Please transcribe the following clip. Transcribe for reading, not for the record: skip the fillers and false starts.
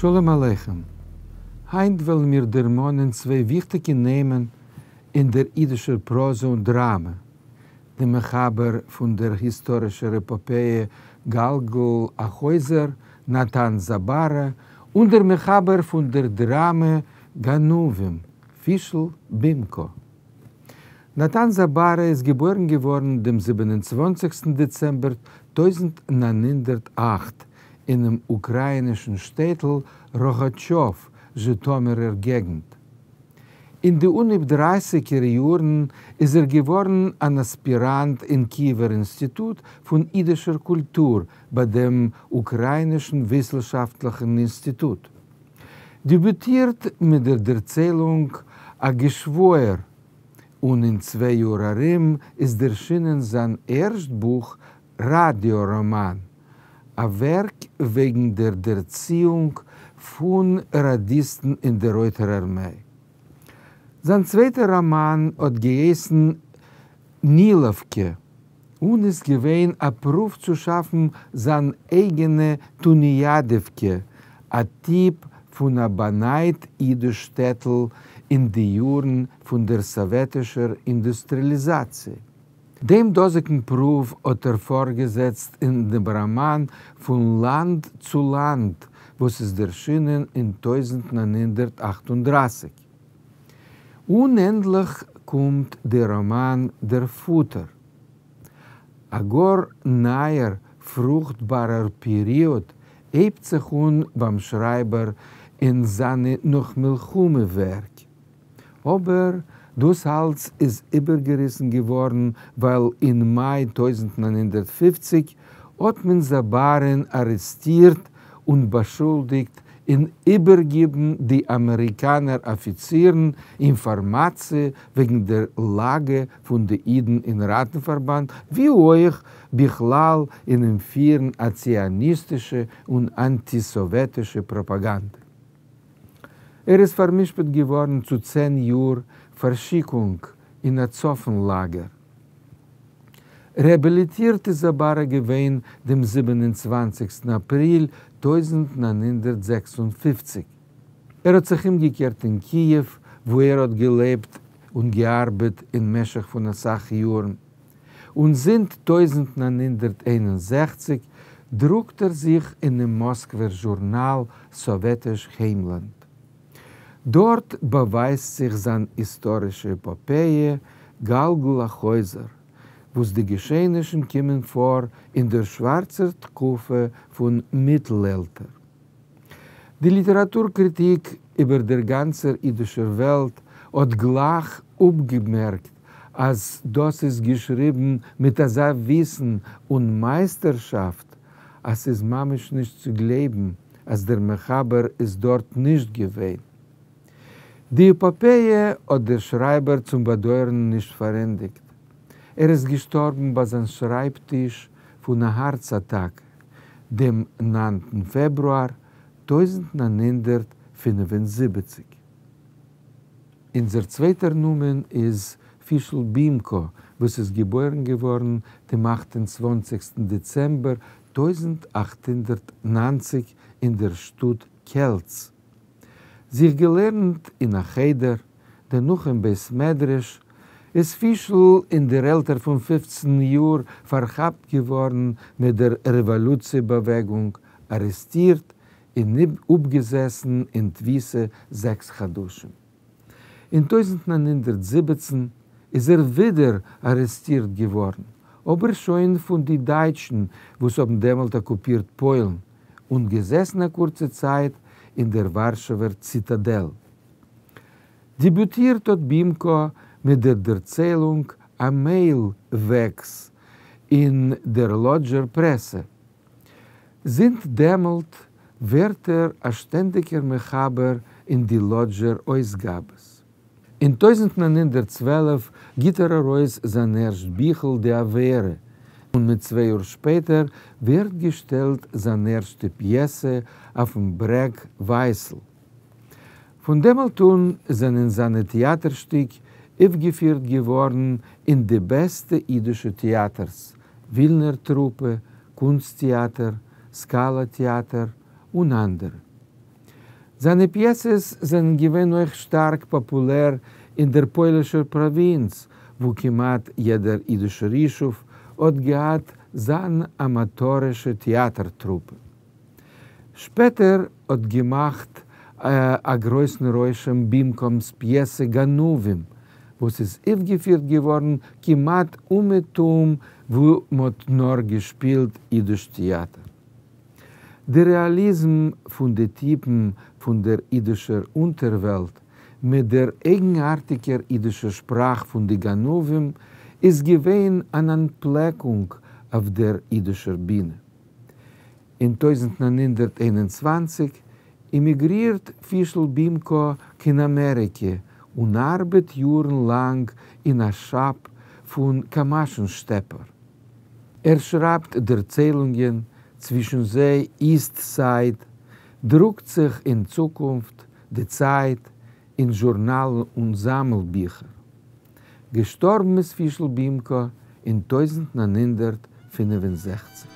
שלום עליכם. היינט וועלן מיר דערמאנען צוויי וויכטיגע נעמען אין דער אידישער פראזע און דראמע, דעם מחבר פון דער היסטארישער עפאפעע גלגל החוזר, נתן זאבארא, און דער מחבר פון דער דראמע גנבים, פישל בימקא. נתן זאבארא איז געבוירן געווארן דעם 27סטן דעצעמבער 1908 אינעם אוקראינישן שטעטל ראגאטשאוו, זשיטאמירער געגנט. אין די אנהויב דרייסיגער יארן איז ער געווארן אן אספיראנט אין קיעווער אינסטיטוט פון אידישער קולטור ביי דעם אוקראינישן וויסנשאפטליכן אינסטיטוט. דעביוטירט מיט דער דערציילונג א געשוואויר, און אין צוויי יאר ארום איז דערשינען זיין ערשט בוך ראדיא-ראמאן, א ווערק וועגן דער דערציאונג פון ראדיסטן אין דער רויטער ארמיי. זיין צווייטער ראמאן האט געהייסן נילאווקע און איז געווען א פרואוו צו שאפן זיין אייגענע טוניאדעווקע, א טיפ פון א באנייט אידיש שטעטל אין די יארן פון דער סאוועטישער אינדוסטריאליזאציע. דעם דאזיגן פרואוו האט ער פארגעזעצט אין דעם ראמאן פון לאנד צו לאנד וואס איז דערשינען אין 1938. און ענדליך קומט דער ראמאן דער פאטער. א גאר נייער פרוכטבארער פעריאד הייבט זיך אן ביים שרייבער אין זיינע נאך-מלחמה ווערק. אבער דאס אלץ איז איבערגעריסן געווארן ווייל אין מאי 1950 האט מען זאבארען ארעסטירט און באשולדיגט אין איבערגיבן די אמעריקאנער אפיצירן אינפארמאציע וועגן דער לאגע פון די אידן אין ראטנפארבאנד, ווי אויך בכלל אינעם פירן א ציאניסטישע און אנטי-סאוועטישע פראפאגאנדע. ער איז פאר'משפט געווארן צו 10 יאר פארשיקונג אין א צפון לאגער. רעהאביליטירט איז זאבארא געווען דעם 27סטן אפריל 1956. ער האט זיך אומגעקערט אין קיעוו, וואו ער האט געלעבט און געארבעט אין משך פון אסאך יארן. און זינט 1961 דרוקט ער זיך אינעם מאסקווער זשורנאל סאוועטיש היימלאנד. דארט באווייזט זיך זיין היסטארישע עפאפעע גלגל החוזר, וואס די געשעענישן קומען פאר אין דער שווארצער תקופה פון מיטל-עלטער. די ליטעראטור קריטיק איבער דער גאנצער אידישער וועלט האט גלייך אפגעמערקט אז דאס איז געשריבן מיט אזא וויסן און מייסטערשאפט אז ס'איז ממש נישט צו גלייבן אז דער מחבר איז דארט נישט געווען. די עפאפעע האט דער שרייבער צום באדויערן נישט פארענדיגט. ער איז געשטארבן ביי זיין שרייב-טיש פון א הארץ אטאקע דעם 9טן פעברואר 1975. אונזער צווייטער נאמען איז פישל בימקא, וואס איז געבוירן געווארן דעם 28סטן דעצעמבער 1890 אין דער שטאט קעלץ. זיך געלערנט אין א חדר, דערנאך אין בית מדרש, איז פישל אין דער עלטער פון 15 יאר פארכאפט געווארן מיט דער רעוואלוציע באוועגונג, ארעסטירט און אפגעזעסן אין תפיסה 6 חדשים. אין 1917 איז ער ווידער ארעסטירט געווארן, אבער שוין פון די דייטשן, וואס האבן דעמאלט אקופירט פוילן, און געזעסן א קורצע צייט אין דער ווארשעווער ציטאדעל. דעביוטירט האט בימקא מיט דער דערציילונג א מעל-וועקס אין דער לאדזשער פרעסע. זינט דעמאלט ווערט ער א שטענדיגער מחבר אין די לאדזשער אויסגאבעס. אין 1912 גיט ער ארויס זיין ערשט ביכל די עבירה, און מיט 2 יאר שפעטער ווערט געשטעלט זיין ערשטע פיעסע אויפן ברעג ווייסל. פון דעמאלט אן זענען זיינע טעאטער-שטיק אויפגעפירט געווארן אין די בעסטע אידישע טעאטערס, ווילנער טרופע, קונסט-טעאטער, סקאלא טעאטער און אנדערע. זײַנע פּיעסעס זענען געווען אויך שטאַרק פּאָפּולער אין דער פּוילישער פּראָווינץ, וווּ כּמעט יעדער ייִדישער ייִשובֿ האָט געהאַט זײַן אַמאַטאָרישע טעאַטער-טרופּע. שפּעטער האָט געמאַכט אַ גרויסן רושם בימקאָמס פּיעסע גנבֿים, וואָס איז אויפֿגעפֿירט געוואָרן כּמעט אומעטום, וווּ מ'האָט נאָר געשפּילט ייִדיש טעאַטער. דער רעאַליזם פֿון די טיפּן פֿון דער ייִדישער אונטערוועלט מיט דער אייגנאַרטיקער ייִדישער שפּראַך פֿון די גנבֿים איז געווען אַן אַנטפּלעקונג אויף דער ייִדישער בינע. אין 1921 עמיגרירט פֿישל בימקאָ קיין אַמעריקע און אַרבעט יאָרן לאַנג אין אַ שאַפּ פֿון קאַמאַשן-שטעפּער. ער שרײַבט דערציילונגען, צווישן זיי איסט סייד, דרוקט זיך אין צוקונפֿט, די צײַט, אין זשורנאַלן און זאַמלביכער. געשטאָרבן איז פֿישל בימקאָ אין 1965.